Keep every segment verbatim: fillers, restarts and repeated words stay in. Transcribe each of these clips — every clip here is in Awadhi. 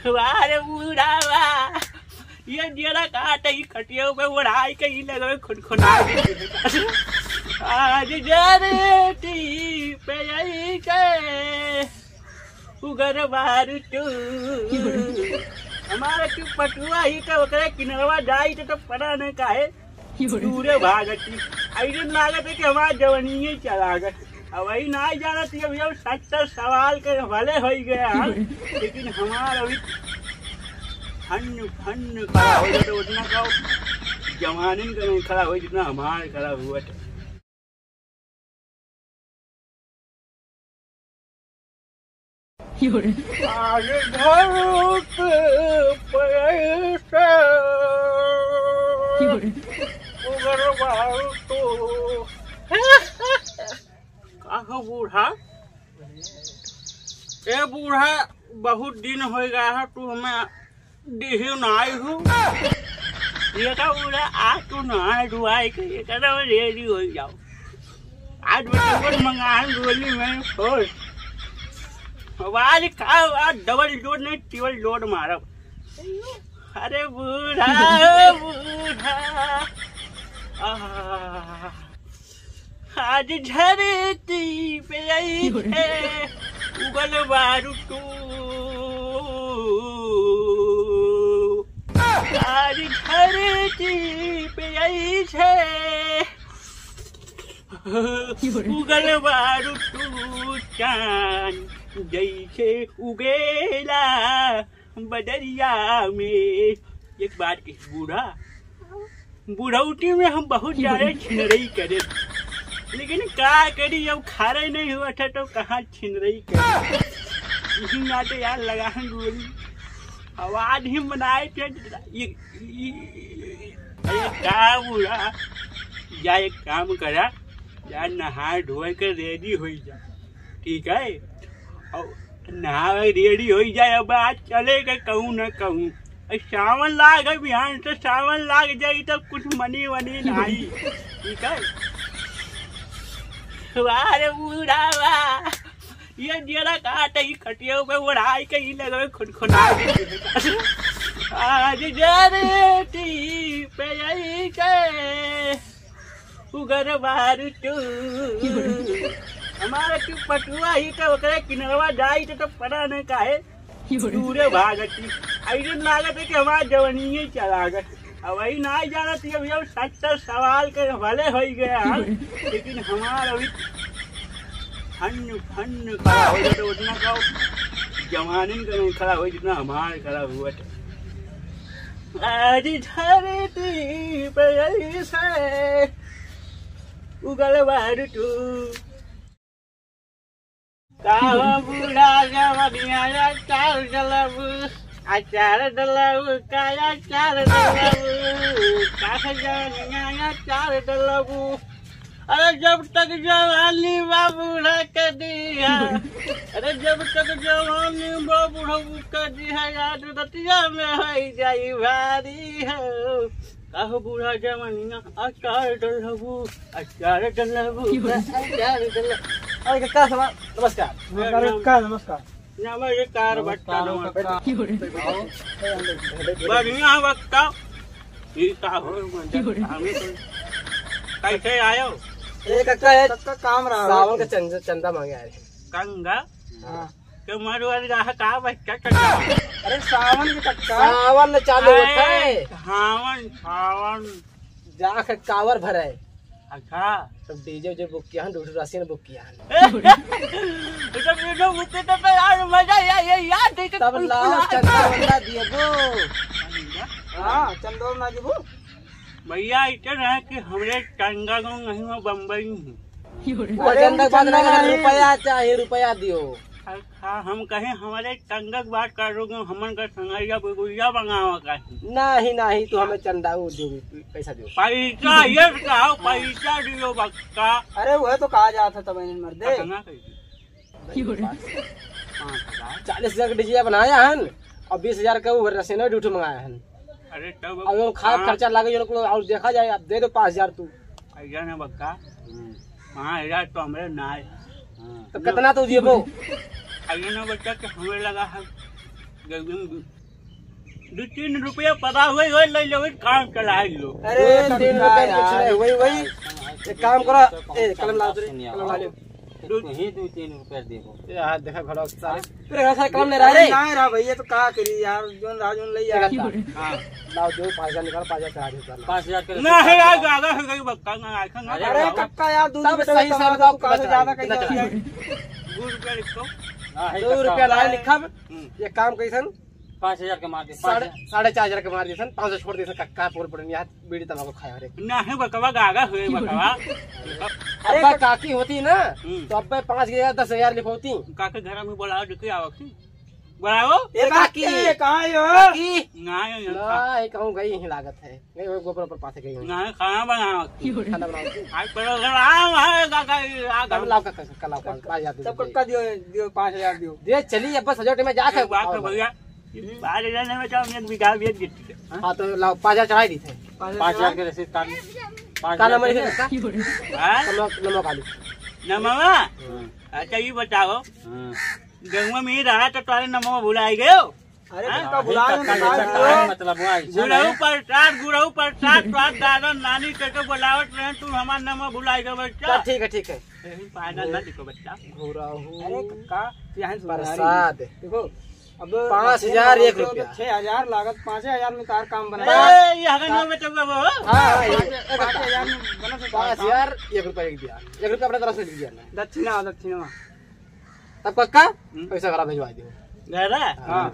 वाह रे बुढ़ावा, ये जेरा काट ही खटियो पे ओढ़ाई के ही लगवे खुनखुना दे। आज जरती पे आई के उगर बारू तू। हमारा तू पटुआ ही तो ओकरे किनरवा जाई तो, तो पता नहीं काहे दूरे भागत ही। ऐसे लागत है कि हमार जवानी ही चला गए। अब वही ना जानत ही, अभी हम सत्तर सवाल के भले हो गए हैं, लेकिन हमार अभी फन्न फन्न खड़ा हो जाता, उतना का जवानिन का नहीं खड़ा हो, जितना हमार खड़ा हुआ था। अरे धूप पैसा उगर बारू तो। का हो बूढ़ा? ए बूढ़ा, बहुत दिन हो गया है, तू हमें देहियो ना आई हूँ। ये का बोला, आज तो नहाए धुआए के ये का तो रेडी हो जाओ। आज मैं डबल मंगाए गोली में फोड़। अब आज का, आज डबल लोड नहीं, ट्रिपल लोड मारब। अरे बूढ़ा, ओ बूढ़ा। आह। आज धरती पे आई है उगल बारू तू। आज धरती पे आई है उगल बारू तू, चांद जैसे उगेला बदरिया में। एक बात कही बूढ़ा, बुढ़ौती में हम बहुत ज्यादा छिनरई करे, लेकिन का करी, अब खारे नहीं हुआ था तो कहाँ छिनरई करे। इसी नाते यार लगा हम गोली, आवाज ही बनाए थे। ये, ये, अरे का बूढ़ा, जा एक काम करा, जा नहा धोए के रेडी हो जा, ठीक है? और नहावे रेडी हो जाए, अब आज चले के कहूँ न कहूँ। अब सावन लाग है, बिहान से सावन लाग जाई तब कुछ मनी वनी नाही, ठीक है? वाह रे बूढ़ा वाह, ये जेरा काट ही खटियो पे ओढ़ाई के ही लगवे खुनखुना दे। आज जरती पे आई के उगर बारू तू। हमारा तू पटुआ ही तो ओकरे किनरवा जाई तो, तो पता नहीं काहे दूरे भागत ही। ऐसे लागत है कि हमार जवानी ही चला गए। अब वही ना जानत ही, अभी हम सत्तर सवाल के भले हो गए हैं, लेकिन हमार अभी फन्न फन्न खड़ा हो जाता, उतना का जवानिन का नहीं खड़ा हो, जितना हमार खड़ा हुआ था। आज धरती पे ऐसे उगल बारू तू। का हो बूढ़ा जवनिया अचार डलबू, अचार डलबू, का अचार डलबू, का जवनिया अचार डलबू। अरे जब तक जवानी बा बूढ़ा के दिया, अरे जब तक जवानी बा बूढ़ा के दिया, याद रतिया में हो जाई भारी हो। का हो बूढ़ा जवानिया अचार डलबू, अचार डलबू, अचार डलबू। अरे का समाचार? नमस्कार। नमस्कार, नमस्कार। नमस्कार बट्टा, नमस्कार। बढ़िया बट्टा। ई का हो, मतलब, हमें तो कैसे आयो? ए, कक्का, ए, कक्का, काम रहा। सावन का चंदा, चंदा मांगे आए। कंगा? हाँ। के मरुआ रहा का बच्चा चंदा? अरे, सावन के कक्का। सावन चालू होता है। सावन, सावन। जा के कावर भरे। अच्छा। सब डीजे उजे बुक किया है, दूसरी राशि ने बुक किया है। ए, तो ये लोग उठे तो यार मजा या, ये यार देखे तब लाओ चंदा वंदा दिए गो। हाँ, चंदा वंदा दिए गो। भैया, इतने रहे कि हमरे चंदा को नहीं, वो बम्बई में। वो अरे, चंदा के बाद चंदा नहीं, नहीं। रुपया चाहिए, रुपया दियो। हाँ, हम कहे हमरे चंदा के बात कर रहे हो, हमन का संगैया बुगुइया मंगावा का। नहीं, नहीं, तू हमें चंदा वो जो भी पैसा दियो। पैसा ये कहो, पैसा दियो बक्का। अरे, वह तो कहा जाता था, बहन मर दे। कितना कही? पाँच हजार। चालीस हजार का डीजे बनाया हन और बीस हजार का वो रसेना ड्यूटी मंगाया हन। अरे, तब अब वो खाद हाँ। खर्चा लागे, जो लोग और देखा जाए, अब दे दो पाँच हजार तू। ऐसा ना बक्का। हम्म। हाँ, यार, तो हमरे ना आए। हाँ। तो कितना तो दिए वो? ऐसा ना बच्चा कि हमें लगा है। दू तीन रुपया पड़ा हुए, वही ले लो, वही काम चला लो। अरे, दो तीन रुपया कुछ नहीं, वही, वही। एक काम करो, ए, कलम लाओ तो रे, कलम ला लो। दो, तू ही दो तीन रुपया देबो। यार, देखा घड़ा सारे। तेरे घर से कलम ले रहा है रे? नहीं रहा भैया, तो का करी यार, जोन रहा, जोन ले यार। हाँ, लाओ, दो, पाँच हजार निकाल, पाँच हजार चढ़ा दे, चल। पाँच हजार के ना है यार, ज्यादा हो गई बक्का, ना आखा ना। अरे, अरे, कक्का यार, दो तब रुपया सही कमा सारा तो दाम कहाँ से ज्यादा कितना कैसे चढ़ा? दो रुपया लिखो। हाँ, है दो कक्का। रुपया लाए लिखा। हम्म। ये काम कैसन? पाँच हजार के मार दे, साढ़े, पाँच हजार। साढ़े चार हजार के मार दे सन, पाँच सौ छोड़ दे सन, कक्का पोल पड़न यार, बीड़ी तंबाकू खाए रे। ना है बकवा, गागा हुए बकवा। अरे अब्बा, काकी होती ना, हम्म। तो अब्बा पाँच हजार, दस हजार लिखौती। काके घर में बोलाओ, देखी आओ की। बोलाओ। ए काकी, काकी, कहाँ हो? काकी। ना, ये ना, ये कहूँ गई ही लागत है। नहीं, वो गोबर पर पासे गई हूँ। नहीं, खाना बनाओ। खाना बनाओ। आज प्रोग्राम है, काका, आ तब लाओ काका, काका, लाओ, पाँच हजार दे सब दो। कक्का दियो, दियो, पाँच हजार दियो। दे, चली, अब सजौटे में जाके एक बात है भैया, पाँच हजार नहीं बचाओ, मैं एक बीघा बेच देती है। हाँ? हाँ, तो लाओ, पाँच हजार चढ़ाई दी थे। पाँच हजार के रसीद काट। पाँच का नंबर लिखे काका? हाँ? नमक, नमक आलू। नमवा? हाँ। अच्छा, ये बताओ। हाँ। गहुआ में ही रहा तो तुम्हारे नमवा भुलाई गयो? अरे, हाँ? कक्का भुला गए, भुला गए। मतलब, वहाँ ऐसा गुरहु नहीं। प्रसाद, गुरहु प्रसाद, तोहार दादा नानी के, के बोलावत रहे, तू हमार नाम भुलाई गए बच्चा। तो ठीक है, ठीक है। यही पायदान ना देखो बच्चा। गुरहु अरे, कक्का, यहाँ से सुना रही। प्रसाद। देखो, अब पाँच हजार एक रुपया। छह हजार लागत, पाँच हजार में तार काम बना। ए, ये हगन में बेचोगे वो? हाँ, हाँ, ये पाँच हजार में बना सकता है पाँच हजार एक रुपया एक दिया। एक रुपया अपने तरफ से लिया ना। दक्षिणा, दक्षिणा। तब कक्का, हम्म। पैसा घरा भिजवा दियो। घरा? हाँ।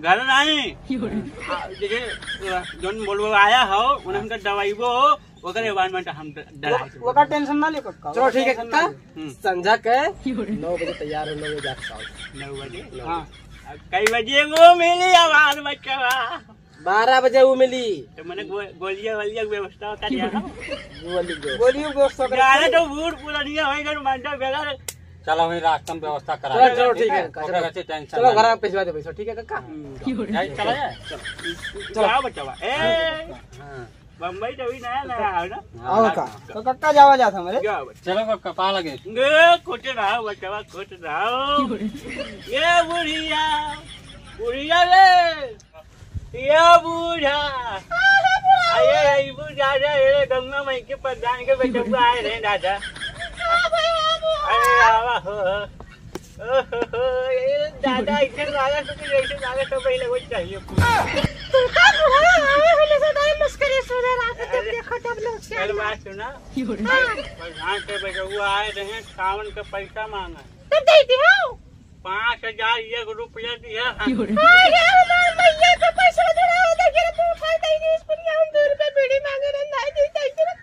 घर नहीं। आ, जैसे, अ, जौन बोलबो आया हो, उन्हें हमका दवाइबो हो, ओकर environment हम ड-, डरा वो, ओकर tension ना ले कक्का, चलो ओकर ठीक है tension ना कक्का, ले। हम्म। संझा के नौ बजे तैयार हो, नौ बजे जाके आओ। नौ बजे? नौ बजे। हाँ। अब कई बजे वो मिली हमार बच्चा? बारह बजे वो मिली। तो मने गो-, गोलिया वोलिया के व्यवस्था कर दिया ना? गोली, गोली। गोली के व्यवस्था कर जाने दिया। तो बूढ़ पुरानिया होई गए, मंडा बेला रे। चलो, वही रास्ता में व्यवस्था करा चलो, दे। चलो, ठीक है, ठीक है, कक्का, ओकर चलो। रहते tension चलो, ना घर ले। आप भिजवा दे पैसा, ठीक है, कक्का? हम्म। जाए, चला जाए। चलो। चलो। जाओ, बच्चा। ए, हाँ। बम्बई तो अभी नया, नया है ना? हाँ, आओ हाँ। का? तो कक्का जावा जात हमरे? जाओ, बच्चा। चलो, कक्का, पा लगे। ए, खुश रहो, बच्चा, खुश रहो। ये बुढ़िया, बुढ़िया रे। ये बूढ़ा। अरे, ये बूढ़ा रे, ये गंगा माई के प्रधान के बेटवा आए रहे दादा। अरे, आवा हो। ओहो, ये दादा, ऐसे वाला तो, ऐसे वाला तो पहले वो चाहिए। तुमका बुढ़ा आवे होले से दाई मस्करी सुने रात जब अरे, देखो तब लोग से। चल बात सुना। हाँ। प्रधान के बेटवा आए रहे, सावन के पैसा मांगा। तब दे दियो। पाँच हजार एक रुपया दिया। अरे हमार मैया के पैसा धरा हो, देखिए रे, तू उठाई दे, इस पर हम दो रुपया बीड़ी मांगे रे, नहीं दी, दे दे रे।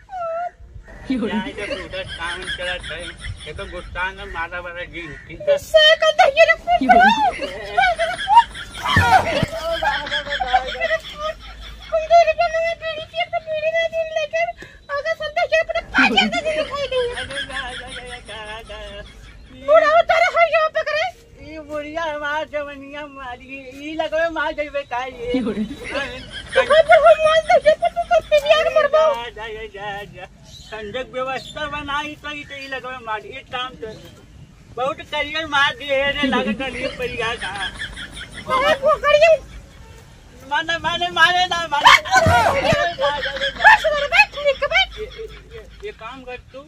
जाए जब उधर काम चलत है, ये तो गुस्सा न मारा वाला जी, ठीक है? गुस्सा का देखिए रे, फुट पड़ा। हम दो रुपया मांगे बीड़ी की, एक तो बीड़ी ना दिन लेकर, अगर सब देखिए, पूरे पाँच हजार दे दिए, खाई नहीं। अरे, जा, जा, जा, जा, जा, जा। बुढ़ा उतारे हो यहाँ पे करे। ई बुढ़िया हमार जवनिया मारी, ई लगवे मार जइबे का ये? की हो रे? तू कोई पर हम मार दे, जे पर तू कर पे यार मरबो। जा, जा, जा, जा, जा। संजय व्यवस्था बनाई तो ई तो ई लगवे मार, ई काम तो बहुत करियर मार दिए रे, लागत नहीं परिया का। अरे वो करियर। माने, माने, मारे ना, मारे। बस, बस, बैठ, निक बैठ। ये, ये, ये, ये काम कर तू।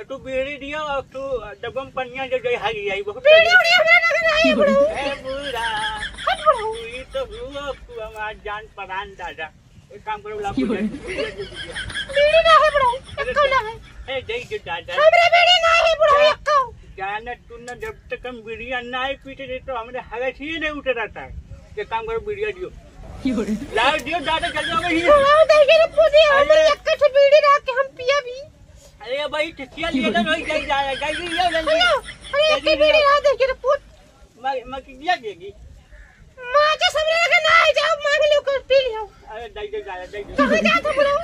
तू बीड़ी दियो और तू डब्बा में पनिया दे दे, हारी आई बहुत। बीड़ी उड़ी हमरा लगे नहीं, बुढ़ऊ। ए बूढ़ा, हट बुढ़ऊ। तू ही तो हुआ, तू हमार जान परान दादा। एक काम करो, ला की बोले? बीड़ी दे दीजिए। बीड़ी ना है बुढ़ऊ, अरे एक्को ना है। ए, दे दे दादा। हमरे बीड़ी ना है बुढ़ऊ, ए, एक्को। जाने तू ना, जब तक हम बीड़िया ना ही पीते थे, तो हमरे हगस ही नहीं उतरता है। एक काम करो, बीड़िया दियो। की बोले? लाओ, दियो दादा, जल्दी आओ, वही। बुढ़ऊ, दे दे रे, पूछे, हमरे अरे। एक्को ठो बीड़ी रहा के हम पिया भी। अरे भाई, ठिठिया लिए तो रोई जाई जा, जाई, जाई, जाई, जल्दी। अरे, अरे, जल्दी एक बीड़ी ले। आ दे, के पूत। मैं, मैं किया देगी? माँ के सबरे लगे ना आ जाओ, मांग लो, कर पी लियो। अरे, जाई, जाई, जाई, जाई, जाई। कहाँ जात हो, बुढ़ऊ?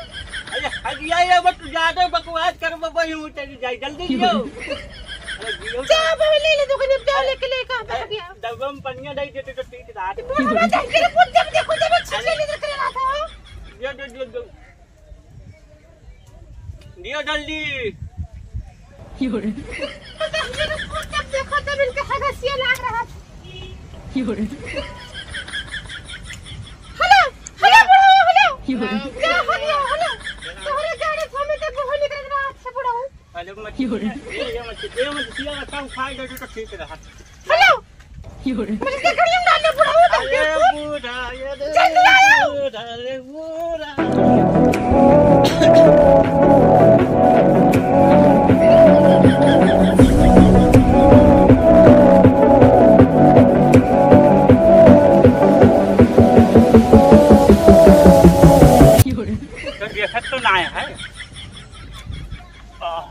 अरे, हगिया ये बस ज्यादा बकवास कर, मैं वही हूँ, चली जाई, जल्दी लियो। अरे, लियो। जा, बहू, ले ले, दुकान में जाओ, लेके, लेके आ, अरे, बस गया। डब्बा में पनिया नहीं देते तो ठीक रहा। बुढ़ऊ, मैं देख के पूत, जब देखो, जब छीछे ले लेकर आ था। दियो, दियो, दियो, दियो। दियो जल्दी। की हो रे? पता नहीं, ये लोग कब देखो, तब इनके हगसिया लाग रहा था। की हो रे? क्या हो गया? हेलो, तोहरे गाड़ी थामे के बहू निकल रहा है, बुढ़ऊ। अरे मत, ये, ये मत, ये मत, ये रखा, उठा के तो ठीक रहा। हेलो। मुझे क्या गाड़ी में डाल दे, बुढ़ऊ, तुम अरे देखो। बूढ़ा, ये दे, चल रहा है। बूढ़ा, अरे बूढ़ा। तो देखत तो ना है। आह।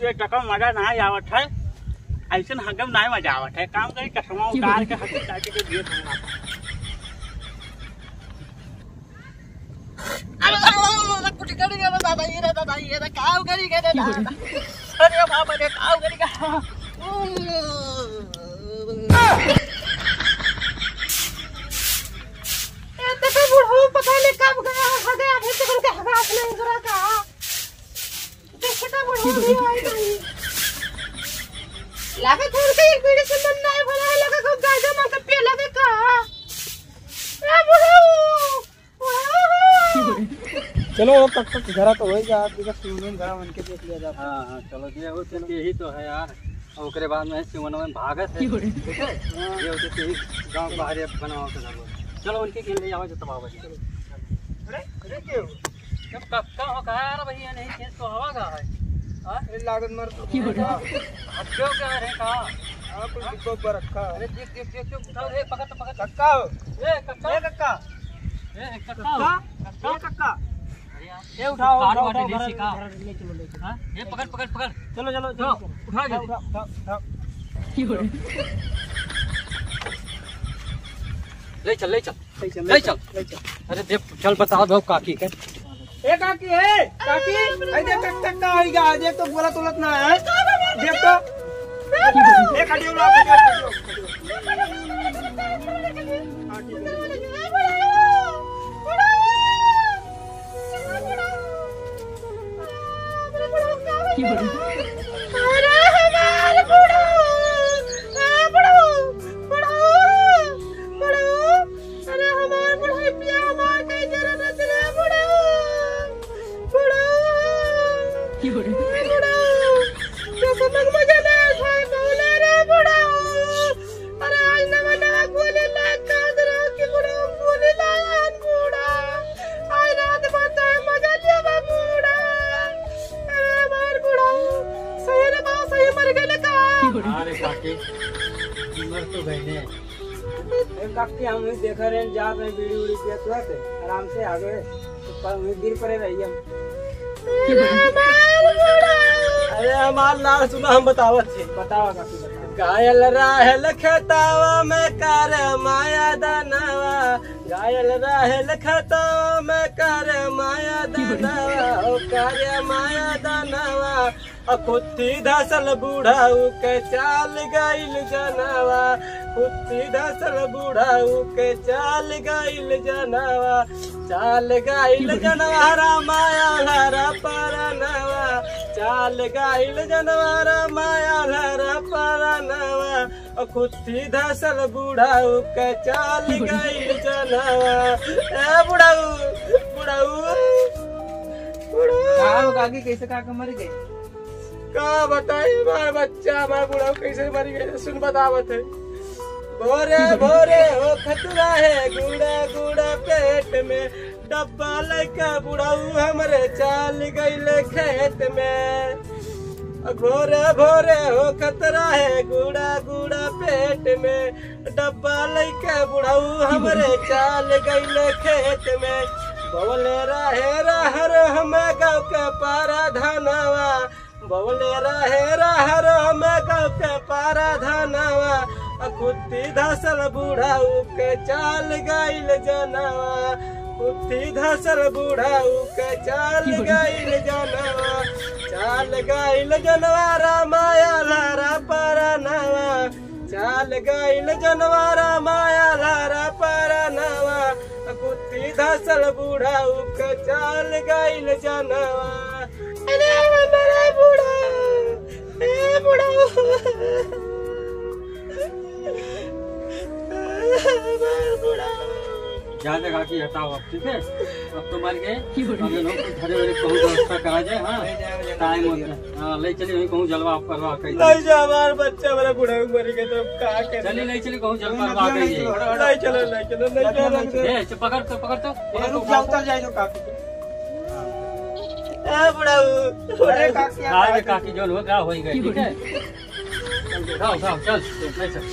ये टका मजा ना आवत है, ऐसन हगम ना मजा आवत है। काम करी, चश्मा उतार के हंसी चाची के दिए दूंगा। अरे, अरे, अरे, अरे, कुछ करी गे रे दादा, ये रे दादा, ये रे, काव करी गे रे दादा। अरे बाबा रे, काव करी गे। ए, देखो बुढ़ऊ, पता नहीं कब गया, हगा, अभी तक उनके हगा नहीं जरा का। देखो तो बुढ़ऊ भी आई नहीं। लगा था उनके एक बीड़ी से मन नहीं भरा है, लगा खूब गांजा मार के पिए लगे का। ए बुढ़ऊ। चलो, वो कक्का के घरा तो होई जा, आप बिगस सुमन घरा मन के देख लिया जाता। हाँ, हाँ, चलो, ये हो, चलो, यही तो है यार। और ओकरे बाद में सिमन में भागत है, ठीक है? हाँ। ये होते तो गाँव बाहर बनाओ के घर। चलो, उनके खेल ले जाओ, जब तब आओ भाई। अरे, अरे, क्या हो? जब कक्का हो, कहा यार भैया, नहीं खेत तो हवा का है। हाँ? अरे, लागत मर तो अब क्यों क्या है, कहा? हाँ, कुछ डिब्बा पर रखा है। अरे, देख, देख, देख, देख, उठाओ, ए, पकड़ तो पकड़। कक्का हो? ए, कक्का। ए, कक्का। ए, कक्का। कक्का? कक्का? ए, कक्का। अरे यार, ये उठाओ, कार उठाओ, वाले उठाओ, ले घर, सीखा। घर ले चलो, ले चलो। हाँ? ये पकड़, पकड़, पकड़। चलो, चलो, चलो, चलो। उठा उठाओ, जल्दी। उठाओ, उठाओ, उठाओ। ले चल, ले चल। ले चल, ले ले चल, चल। ले चल। अरे देख, चल बता दो काकी के। ए काकी, ए काकी, आई देख, कक्का, कक्का आई गा, देख तो बोलत उलत ना है। देख तो। ए काकी, लो, काकी, काकी, काकी। हाँ, ठीक है। अरे हमार बुढ़ऊ, आ बुढ़ऊ, बुढ़ऊ, बुढ़ऊ, अरे हमार बुढ़ऊ पिया हमार कई जरा रच रे बुढ़ऊ, बुढ़ऊ, बुढ़ऊ, ये समझ में जाना है, भाई बोले रे बुढ़ऊ। अरे आज नवा नवा गोली लाए, कांद रहो कि बुढ़ऊ गोली लाया है बूढ़ा। आज रात भर तो मजा लिया बा बूढ़ा। अरे हमार बुढ़ऊ, सही रे बा, सही मर गए का? अरे काकी, मर तो गए ने। ए काकी, हम देखा रहे, जात रहे, बीड़ी उड़ी पियत हुआ थे, आराम से आ गए। तो पर वहीं गिर पड़े रही हम। अरे हमार लाल सुना, हम बतावत थे। बतावा काकी, बतावा। घायल रहल खेतावा में कर माया दानवा, घायल रहल खेतावा में कर माया दानवा, ओ कर माया दानवा। आ खुत्ती धसल बुढ़ऊ के चाल गइल जनवा, खुत्ती धसल बुढ़ऊ के चाल गइल जनवा, चाल गइल जनवा रामा आल्हरा परनवा, चाल गइल जनवा रामा आल्हरा परनवा। आ खुत्ती धसल बुढ़ऊ के चाल गइल जनवा। ए बुढ़ऊ, बुढ़ऊ, बुढ़ऊ। का हो काकी, कैसे काका मर गए? का बताई हमार बच्चा, हमार बुढ़ऊ कैसे मर गए, सुन बतावत है। भोरे भोरे होखत रहे गुड़ा गुड़ा पेट में, डब्बा लइके बुढ़ऊ हमरे चाल गइले खेत में। भोरे भोरे होखत रहे गुड़ा गुड़ा पेट में, डब्बा लइके बुढ़ऊ हमरे चाल गइले खेत में। बोले रहे रहर हम गाँव के परधनवा, बोले रहे रहर हम गाँव के परधनवा, आ खुत्ती धसल बुढ़ऊ के चाल गइल जनवा, खुत्ती धसल बुढ़ऊ के चाल गइल जनवा, चाल गइल जनवा रामा आल्हरा परनवा, चाल गइल जनवा रामा आल्हरा परनवा, खुत्ती धसल बुढ़ऊ के चाल गइल जनवा। अरे हमारा बुढ़ऊ, ए बुढ़ऊ। जा दे काकी, हटाओ अब, ठीक है? अब तो मर गए, अब ये लोग घरे वरे कहूँ व्यवस्था करा जाए, हाँ? टाइम हो गया। हाँ, ले चलिए, वहीं कहूँ जलवा आप करवा के। नहीं जा, हमार बच्चा मेरा बूढ़ा मर गया तो का करे? चलिए, ले चलिए, कहूँ जलवा करवा के आइए। नहीं चलो, नहीं चलो, नहीं चलो। ए, चुप, पकड़ तो, पकड़ तो, पकड़ तो, रुक जा, उतर जाए तो काकी। ए, बुढ़ाऊ। अरे, काकी, आज काकी जोन हो गया, हो ही गई, ठीक है? जाओ, जाओ, चल, चल, चल।